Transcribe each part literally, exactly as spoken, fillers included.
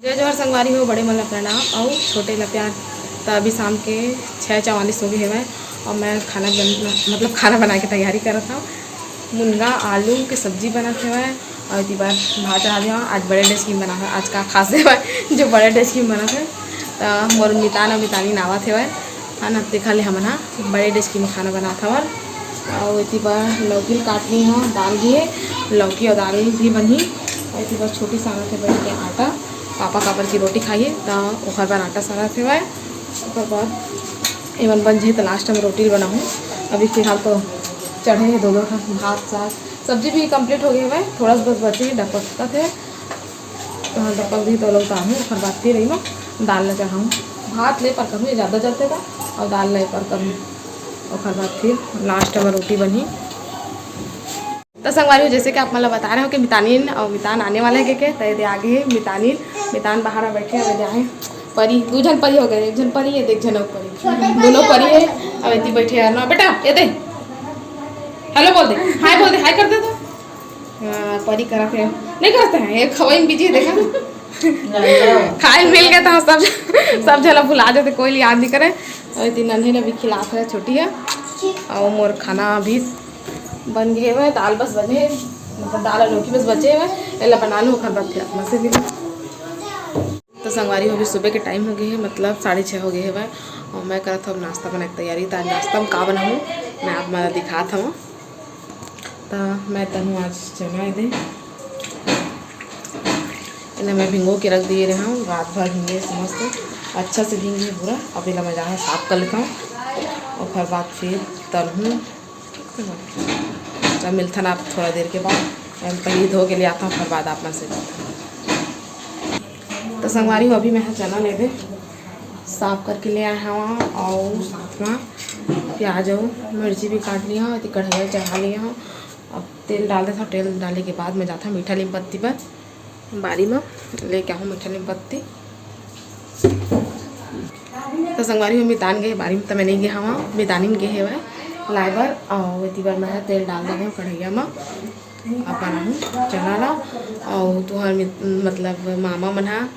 जय जोहार संगवारी हो, बड़े मन ला प्रणाम अउ छोटे ला प्यार। त अभी शाम के छः चवालीस हो गए हवय अउ मैं खाना बन, मतलब खाना बनाए के तैयारी करत हव। मुनगा आलू के सब्जी बनत हवय अउ एती बर भात चढ़ा दिया। आज बड़े डे scheme बना है, आज का खास हवय जो बड़े डे scheme बनत है। त मोर मितान अउ मितानी नावत हवय, है ना, तेखर ले हमन ह बड़े डे scheme खाना बनात हवन। अउ एती बर लौकी ल काट ली हव, दाल भी है, लौकी अउ दाल भी बनही। अउ एती बर छोटी सानत हे बैठ के आटा, पापा काबर की रोटी खाही, त ओखर बर आटा सानत हवय। ओकर बाद एमन बन जही, त last में रोटी ल बनाहूँ। अभी फिलहाल तो चढ़े हे दो दो ठन भात, साग, सब्जी भी complete हो गए हवय, थोड़ा सा बस बचे हे, डपकत हे। तो हाँ, डपक भी तो लोग ताहूँ, ओकर बाद फिर एमा दाल ला चढ़ाहूँ। भात ले परकहूँ, ये ज़्यादा जलथे त, अउ दाल ला परकहूँ, ओकर बाद फिर last में रोटी बनही। तो संगवारी हो, जैसे कि आप मन ला बता रहे हो कि मितानिन अउ मितान आने वाला है के, के, तो ये दे आगे है मितानिन। मितान बाहर में बैठे हैं, ये दे आए परी, दू झन परी हो गए, एक झन परी है, एक झन अउ परी, दोनों परी है। अब एती बैठे हैं ना बेटा, ये दे hello बोल दे, hi बोल दे, hi कर दे तो। हाँ, परी करत है, नहीं करत है, ये खवाई में busy है, देखा। खाए मिल गए तो सब, सब झला भुला जाते, कोई याद नहीं करे। अउ एती नन्हे ला भी खिलात है, छोटी है। अउ मोर खाना अभी बन गए हुए, दाल बस बने है, मतलब दाल अउ लौकी बस बचे हुए, एला बना लूँ, ओकर बाद फिर अपना से मिलूँ। तो संगवारी हो, अभी सुबह के time हो गए है, मतलब साढ़े छः हो गए है भाई। अउ मैं करत हूँ नाश्ता बनाए के तैयारी। तो आज नाश्ता में का बनाऊँ, मैं आप मन ला दिखात हूँ। तो मैं तनहूँ आज चना ए दे, एला मैं भिंगो के रख दिए रहे हूँ, रात भर भींगे से मस्त अच्छा से भींगे पूरा। अब एला मैं जाना साफ कर लेता हूँ, ओकर बाद फिर तनहूँ। तो मिलथन आप थोड़ा देर के बाद। हम पहले धो के ले आता हूँ, ओकर बाद आप मन से मिलथन। तो संगवारी हो, अभी मैं ह चना ले दे साफ करके ले आए हवा, अउ साथ में प्याज अउ मिर्ची भी काट लिया हूँ। एती कढ़ाई चढ़ा लिया हूँ। अब तेल डाल देता हूँ, तेल डाले के बाद मैं जाता हूँ मीठा नीम पत्ती पर, बारी में लेके आहूँ मीठा नीम पत्ती। तो संगवारी हो, मितान गए बारी में, तो मैं नहीं गए हवा, मितानिन गए हवय लाए बर। अउ एती बर मैं ह तेल डाल देवे हूँ कढ़ैया में, अब बनाहूँ चना ला। अउ तुहर मित-, मतलब मामा मन ह,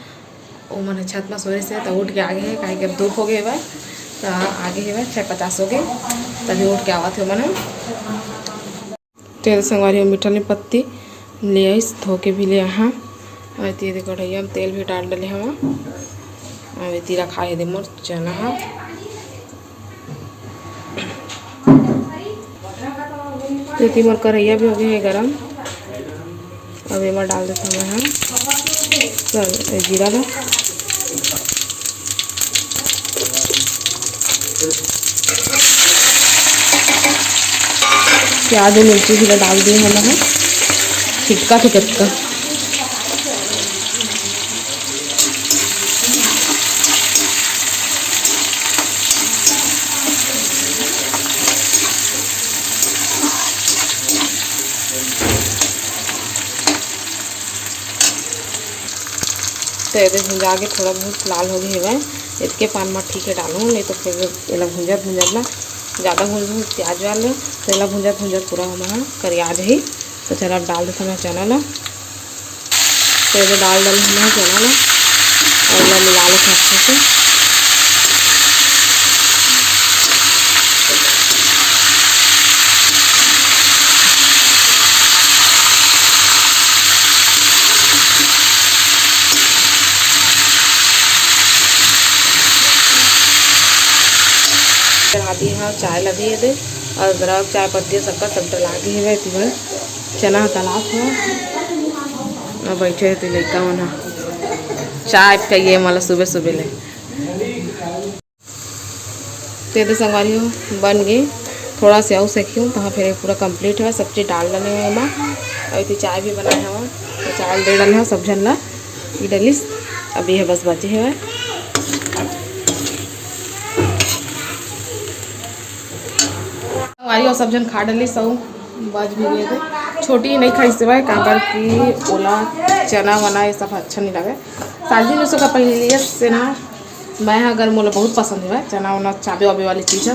ओ मन ह छत में सोए से, तो उठ के आ गए हे, काहे कि अब धूप हो गए हवय, तो आ गए हवय, छः पचास हो गए, तभी उठ के आवत हे मन ह। तेल संगवारी हो, मीठा नीम पत्ती ले आइस, धो के भी ले आहा। अउ एती दे कढ़ैया में तेल भी डाल डले हवा। अउ एती रखा हे दे मोर चना हा। एती मोर कढ़ैया भी हो गए हे गरम। अब एमा डाल देथव मैं हा स-, जीरा ला। प्याज अउ मिर्ची भी ला डाल दिए हन, चिटकत हे कतका। तो एदे भुंजा के थोड़ा बहुत लाल हो गए हवय, इतके पान म ठीक है डालूँ, नहीं तो फिर एला भुंजत भुंजत ना ज़्यादा भुंजहूँ प्याज वाला, तो एला भुंजत भुंजत पूरा हमर करिया जाही। तो चला, अब डाल देथन मैं चना ला। तो एदे डाल डाल हमन चना ला अउ एला मिला लेथन अच्छा से। चढ़ा दिए हव चाय ला भी एदे, अदरक, चाय पत्ती, शक्कर सब डला गे हवय एती बर। चना ह तलात हवय। अउ बइठे हे ते लइका मन ह चाय पिए मला सुबह सुबह ले। तो एदे संगवारी हो बन गे, थोड़ा से अउ सेकिहूँ, तहाँ फिर पूरा complete हवय, सब चीज डाल डले हवय एमा। अउ एती चाय भी बनाए हवय, तो चाय दे डले हवय सब झन ला, पी डलिस। अब ये बस बचे हवय। संगवारी हो, सब झन खा डलिस अउ बच भी गए थे। छोटी नहीं खाई सेवय, काबर कि ओला चना वना ये सब अच्छा नहीं लगे। साजिन उसका पहले से ना, मैं ह अगर मोला बहुत पसंद है चना वना, चाबे वाबे वाली चीज़ ह,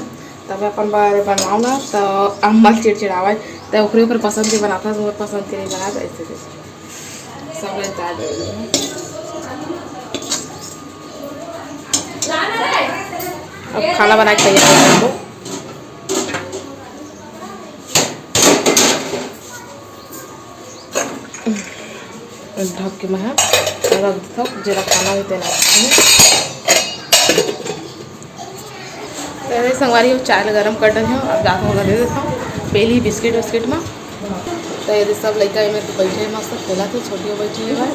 तब मैं अपन बर बनवाऊँ ना, तो अम्मा चिड़चिड़ावे, तो ओकरे ओकर पसंद के बनाता, मोर पसंद के नहीं बनाता, ऐसे करके सब लोग डाल देते हैं। खाना बना के तैयार हो जाबो। ढक के मैं ह रख देथव, जेला खाना होही तेला रखहूँ। तो अरे संगवारी हो, चाय ला गरम कर डरे हव, अब जात हव ओला दे देथव पहली बिस्किट उस्किट में। तो ये सब लइका एमे तो बैठे हे, मस्त खेलत हे, छोटी हो बैठी हे भाई।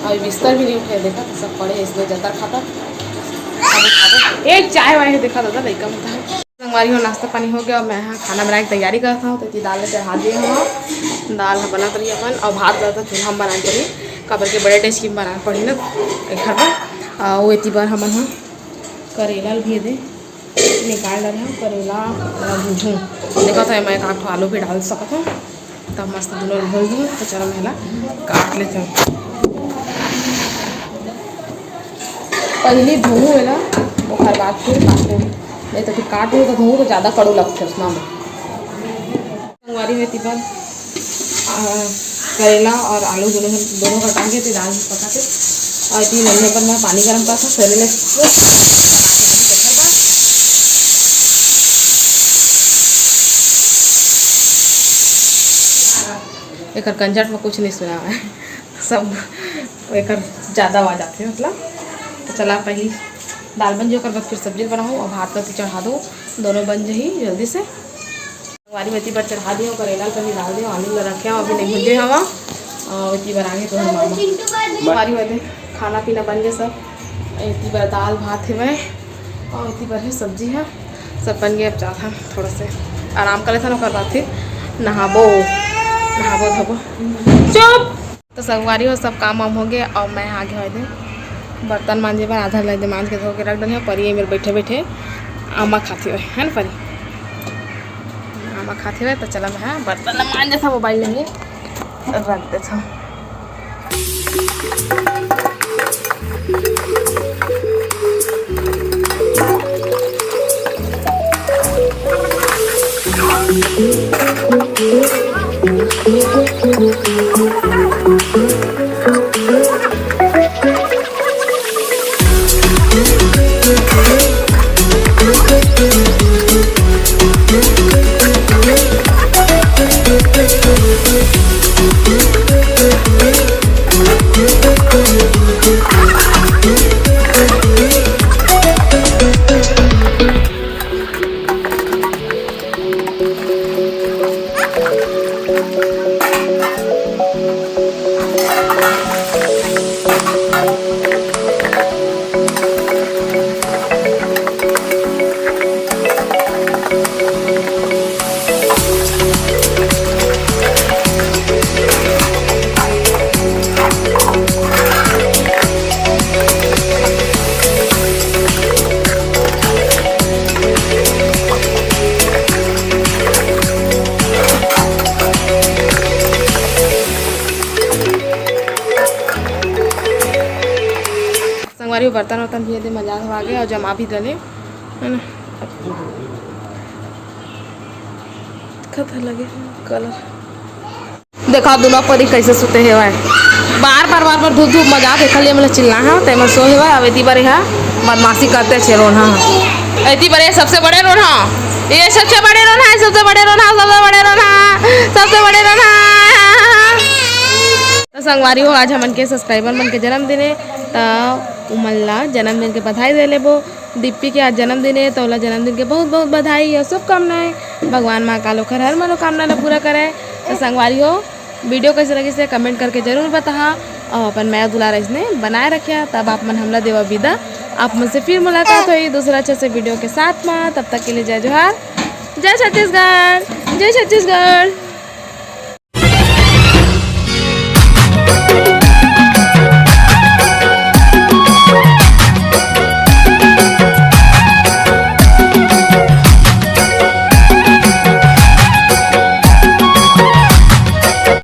अभी बिस्तर भी नहीं उठे, देखा तो सब पड़े हे, इसलिए जतर खातर। एक चाय वाय हे, देखा दादा लइका मन का। संगवारी हो, नाश्ता पानी हो गया, मैं यहाँ खाना बनाए के तैयारी करत हूँ। तो दाल ला चढ़ा दिए हूँ, दाल ह बनत रही अपन, और भात ला तो चूल्हा में बनाए पड़ी, काबर के बड़े डेचकी में बनाए पड़ी ना एक घर में। और एती बर हमन ह करेला भी दे निकाल डाले हूँ, करेला ला भूजूँ। देखा तो मैं एक आध ठो आलू भी डाल सकत हूँ, तब मस्त दोनों भूज दूँ। तो चलो मैं ला काट लेते हूँ, पहली धोऊँ एला, ओकर बाद फिर काटूँ, नहीं तो फिर काटूँ तो धोऊँ तो ज़्यादा कड़ू लगथे उसना में। संगवारी हो, एती बर, आ, करेला और आलू दोनों, दोनों कटा के एती दाल में पका के, और एती नन्हे पर मैं पानी गरम करत हूँ, करेला। एकर कंझट में कुछ नहीं सुना है, सब एकर ज़्यादा आवाज आथे, मतलब। तो चला, पहली दाल बन जाए, ओकर बाद फिर सब्जी बनाऊँ और भात ला चढ़ा दूँ, दोनों बन जाही जल्दी से। संगवारी हो, एती बर चढ़ा दियो, करेला ल पहले डाल दियो, आलू ला रखे हव, अभी नहीं भूजे हवा। और एती बर आगे तो मामा। संगवारी हो, एती खाना पीना बन गए सब। एती बर दाल भात हेवय और एती बर हे सब्जी है, सब बन गए। अब जात हम थोड़ा से आराम कर लेथन, ओकर बाद फिर नहाबो, नहाबो धोबो। चुप। तो संगवारी हो, सब काम वाम हो गए और मैं आगे हो दे बर्तन मांजे बर, आधा लग दे मांज के धो के रख डरे हव। परी ये मेर बैठे बैठे आमा खाथे हुए है ना परी, आमा खाथे हुए। तो चला मैं बर्तन ला मांज देथव, मोबाइल लेंगे रख देथव। संगवारी हो, बर्तन वर्तन भी एदे मजा आ गे और जमा भी डले, है ना? कथा लगे कलर। देखा दोनों परी कैसे सुते हेवय, बार बार बार बार धूप धूप मजा देखा लिए मतलब चिल्ला है, ते मन सो हेवय। अब एती बर एहा बदमाशी करते छे रोन्हा। एती बर ये सबसे बड़े रोन्हा, ये सबसे बड़े रोन्हा है, सबसे बड़े रोन्हा, सबसे बड़े रोन्हा, सबसे बड़े रोन्हा। तो संगवारी हो, आज हमन के सब्सक्राइबर मन के जन्मदिन हे, त उमन ला जन्मदिन के बधाई दे लेबो। दीप्ति के आज जन्मदिन हे, त ओला जन्मदिन के बहुत बहुत बधाई और शुभकामनाएं। भगवान महाकाल ओखर हर मनोकामना ला पूरा करे। तो संगवारी हो, वीडियो कैसे लगिस हे कमेंट करके जरूर बताहा और अपन मया दुलार अइसने बनाए रखिया। तब आप मन हमला देवा विदा, आप मन से फिर मुलाकात होई दूसरा अच्छा से वीडियो के साथ में। तब तक के लिए जय जोहार, जय छत्तीसगढ़, जय छत्तीसगढ़।